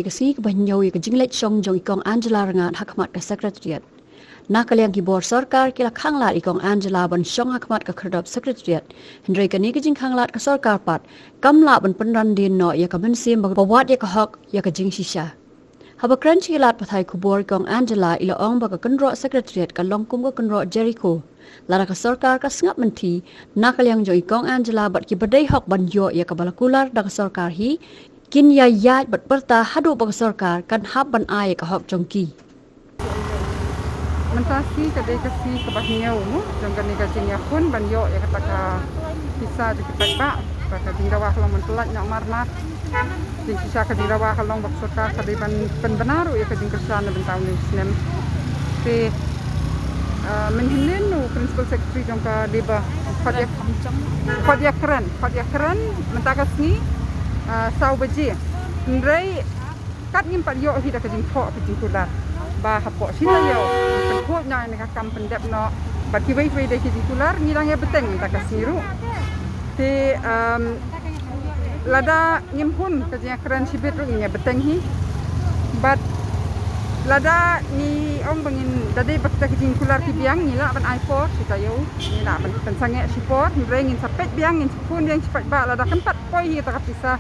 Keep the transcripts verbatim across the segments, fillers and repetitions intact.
Ka sngi kaba hynñiew ïa ka jingleit shong jong i Kong Angela Rngat ha khmat ka Secretariat. Na ka liang ki bor sorkar ki la khanglad i Kong Angela ban shong ha khmat ka khyrdop Secretariat. Hynrei kane ka jingkhanglad ka sorkar pat kam lah ban pynran dien noh ïa ka mynsiem ba wad ïa ka hok ïa ka jingshisha. Haba kren sha ki lad pathai khubor i Kong Angela i la ong ba ka kynroh Secretariat ka long kum ka kynroh Jericho. Lada ka sorkar ka sngap mynthi na ka liang jong i Kong Angela bad kiba dei hok ban ïoh ïa kaba la kular da ka sorkar hi, kin ïa ïaid bad pyrta haduh ba ka sorkar kan hap ban ai ïa ka hok jong ki. Mynta sngi ka dei ka sngi kaba hynñiew mo jong kane ka jingïakhun ban ïoh ïa kata ka pisa jong ki paidbah. Ba ka jingdawa ka long ban pyllait noh marmar. Jingshisha ka jingdawa ka long ba ka sorkar ka dei ban pynbna ruh ïa ka jingkyrshan na bynta une u snem. Te, ah, mynhynnin u Principal Secretary jong ka Labour, khot ïa, khot ïa kren, khot ïa kren mynta ka sngi, ah, saw baje. Hynrei kat ngim pat ïoh hi da ka jingthoh ka jingkular ba hapoh shi taïew pynphuh noh ïa ka kam pyndep noh bad kiwei kiwei de ki jingkular, ngi dang ïa bteng mynta ka sngi ruh. Te, um, lada ngim hun ka jingkren shibit ruh ngin ïa bteng hi. Bad lada ngi ong ba ngin da dei ba kita ki jingkular ki biang, ngi lah ban ai por shi taïew, ngi lah ban pynsangeh shi por, hynrei ngin sa peit biang, ngin sa phone biang shi paidbah, lada kan pat poi hi kata ka pisa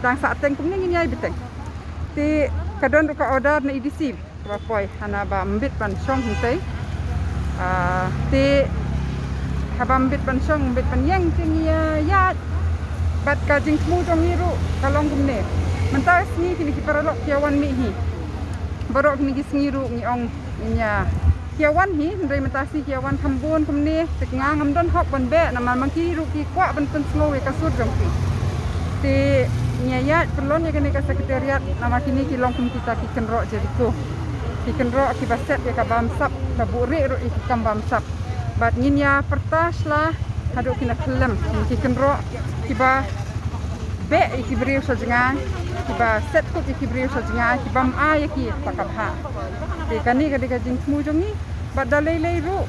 dang sa teng kumne ngin ïa bteng. Te ka don ruh ka order na A D C kaba poi hana ba mbit ban shong hangtei. Ah, te haba mbit ban shong, mbit ban ïeng te ngi ïa ïaid. Bad ka jingthmu jong ngi ruh ka long kumne. Mynta sngi kine ki paralok ki ïa wan mih hi. Baroh kine ki sngi ruh ngi ong ngi ïa ki ïa wan hi, hynrei mynta sngi ki ïa wan kham bun kumne, te nga ngam don hok ban beh, namar ma ki ruh ki kwah ban pynsngew ïa ka sur jong ki. Te ngi ïa ïaid pynlong ïa kane ka Secretariat, namar kine ki long kum kita ki kynroh Jericho. Ki kynroh kiba set ïa ka bamsap, ka buhrieh ruh ïa ki kam bamsap. Bad ngin ïa pyrta sla haduh kine khyllem, ki kynroh kiba beh ïa ki briew sha jngai, kiba set kut ïa ki briew sha jngai, kiba ma ïa ki ta ka bha. Te kane ka dei ka jingthmu jong ngi, bad da lei lei ruh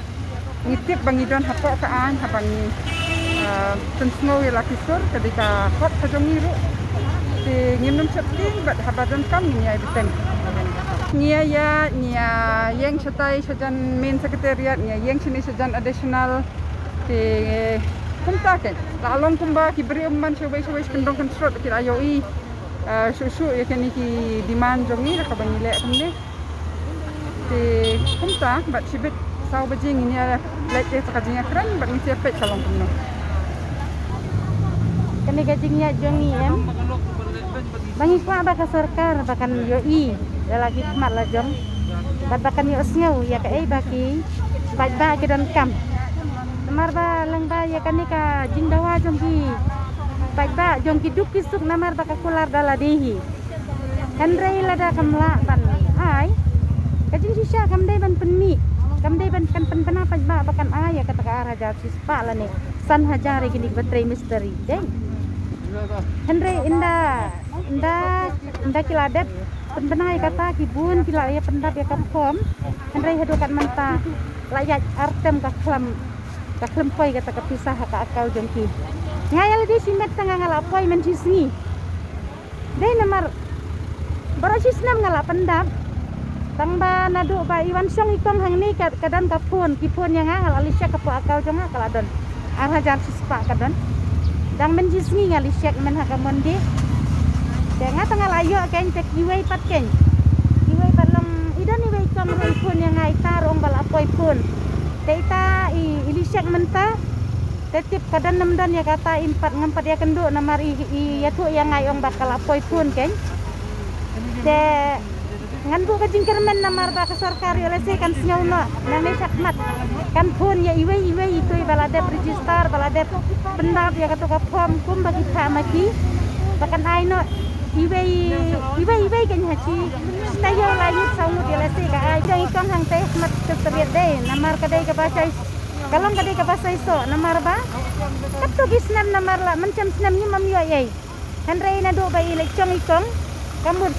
ngi tip ba ngi don hapoh ka aiñ, haba ngi, ah, pynsngew ïa la ki sur, ka dei ka hok ka jong ngi ruh. Te ngim nym sheptieng, bad haba donkam ngi ïa bteng. Ngi ïa, ngi ïa ïeng shatai shajan main Secretariat, ngi ïa ïeng shane shajan additional. Te kumta kein, la long kumba ki briew man shawei shawei sha kyndong kynshrut ki la ïohi, eh, shuh shuh ïa kine ki demand jong ngi, da kaba ngi leh kumne. Te kumta, bad shibit saw baje ngin ïa leit te sa ka jingïakren, bad ngin sa ïa peit ka long kumno. Kane ka jingïaid jong ngi em. Ba ngi kwah ba ka sorkar ba kan ïohi ïa la ki khmat la jong, bad ba kan ïohsngew ïa kaei ba ki paidbah ki donkam. Namar ba lyngba ïa kane ka jingdawa jong ki paidbah jong ki duk ki suk namar ba ka kular da lade hi. Hynrei lada kam lah ban ai, ka jingshisha kam dei ban pynmih, kam dei ban kan pynbna paidbah ba kan ai ïa kata ka ar hajar shispah lane san hajar ïa kine kiba trei mistri. Dei. Hynrei ynda, ynda, ynda ki la dep pynbna ïa kata, ki bun ki la ïa pyndap ïa ka form. Hynrei haduh kat mynta la ïaid artem ka khlem, ka khlem poi kata ka pisa ha ka account jong ki. Nga ïa lade shimet tang nga la poi mynshisngi. Dei namar baroh shi snem nga la pyndap. Tang ba naduh ba i wan shong i kong hangne ka, ka don ka phone, ki phone ïa nga, nga la leit check hapoh account jong nga ka la don ar hajar shispah ka don. Dang mynshisngi nga leit check myn ha ka Monday. Te nga tang nga la ïoh kein, te kiwei pat kein. Kiwei pat long i don iwei i kong ruh i phone ïa nga, ita ruh ong ba la poi phone. Te ita i, i leit check mynta. Te tip ka don nym don ïa kata, in pat ngam pat ïakynduh namar i, i ïathuh ïa nga i ong ba ka la poi phone kein. Te ngan buh ka jingkyrmen namar ba ka sorkar ïoh lehse kan sngew noh nangne shakhmat. Kan phone ïa iwei iwei itu iba la dep register, ba la dep pyndap ïa kato ka form kumba ki phah ma ki. Ba kan ai noh iwei, iwei iwei kein ha shi taïew lai ngut saw ngut ïoh lehse ka ai. Jong i kong hangtei khmat ka sariat dei namar ka dei kaba shai Ka long ka dei kaba saisoh namar ba katto ki snem namar la mynshem snem ngim ïoh ei. Hynrei naduh ba i leit shong i kong ka mut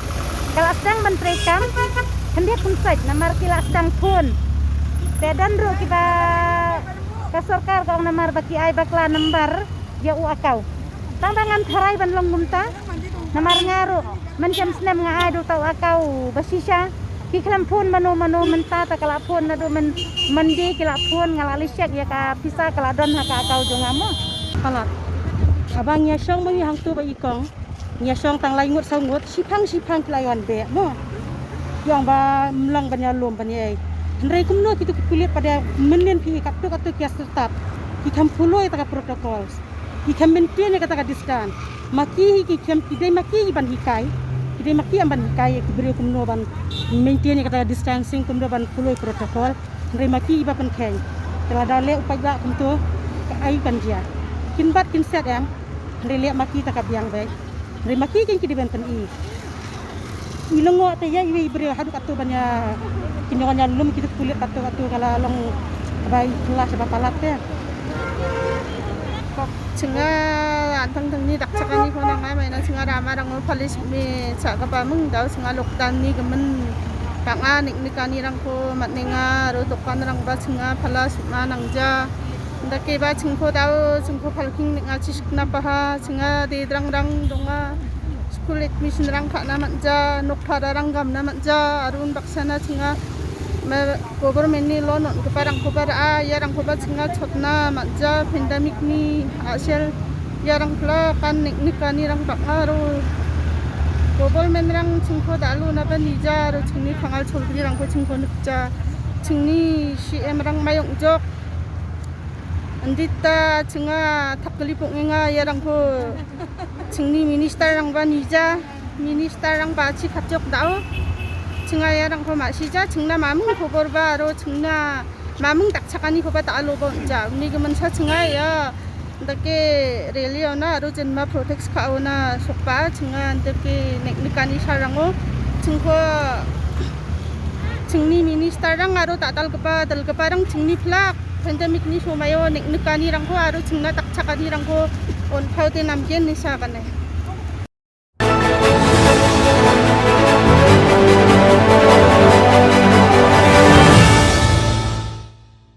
ka la sdang ban trei kam, khyndiat khynsoit namar ki la sdang phone. Te don ruh kiba ka sorkar ka ong namar ba ki ai bakla nambar ïa u account. Tang ba ngan tharai ban long kumta. Namar nga ruh man kem snem nga ai da uta u account ba shisha. Ki khlem phone mano mano, mynta te ka la phone naduh myn, Monday ki la phone, nga la leit check ïa ka pisa ka la don ha ka account jong nga mo. Palat. Haba ngi ïa shong mo ngi hangto ba i kong, ngi ïa shong tang lai ngut saw ngut, shiphang shiphang ki la ïa wan beh mo. Ki ong ba ym long ban ïalum ban ïa ei. Hynrei kumno kito ki pulit pat de, mynnin phi i katto katto ki ïa stop, ki khlem follow ïa kata ka protocol. Ki khlem maintain ïa kata ka distance. Ma ki hi ki khlem, ki dei ma ki hi ban hikai. Ki dei ma ki hi ban hikai ïa ki briew kumno ban maintain ïa kata ka distancing, kumno ban follow protocol. Hynrei ma ki hi ba pynkheiñ. Te lada leh u paidbah kumto, kaei kan jia? Kin bat kin set em. Hynrei leh ma ki ta ka biang beit. Hynrei ma ki kein ki dei ban pyni. I lyngngoh te ïa iwei i briew haduh katto ban ïa, kin ïa wan ïalum kito ki pulit katto katto, ka la long kaba i kylla shaba palat te. Jong nga, tang tang ni dak cha kani pho na nga, mai na jong nga da ma rang pha leit shim me cha kaba mung dau, jong nga lockdown ni ka myn. Ka nga nik nik kani rang pho mat ne nga ruh, dokan rang ba jong nga pha la shim ma nang ja. Nda ke ba jong pho dau, jong pho pha la king nik nga chi shik na pa ha, jong nga de drang drang dong nga. School admission rang kha na mat ja, nok bhara rang gam na mat ja, arun baksa na jong nga. Ma government ni loan on ka pa rang ko ba ra, ïa rang ko ba jong nga chot na mat ja, pandemic ni a sel. Ïa rang pla kan nik nik kani rang bak nga ruh. Government rang jong pho da lu na ba ni ja ruh, jong ni phangal chol gri rang ko jong pho nik ja. Jong ni C M rang mayong jok. Ndita jong nga thak kali pok nga ïa rang pho. Jong ni minister rang ba ni ja, minister rang ba chi khat jok dau. Jong nga ïa rang pho ma shi ja, jong na ma mung khubor ba ruh, jong na ma mung dak cha kani khubor ta alo ba ja. Ni ka man sa jong nga ïa. Nda ke rally ona ruh jong ma protest ka ona sok ba jong nga nda ke nik nik kani sa rang o. Jong pho jong ni minister rang ruh ta tal ka pa, tal ka pa rang jong ni pla. Pandemic ni shu mayo nik nik kani rang ko, aru jong na tak cha kani rang ko, on phau te nam ken ni sa kane.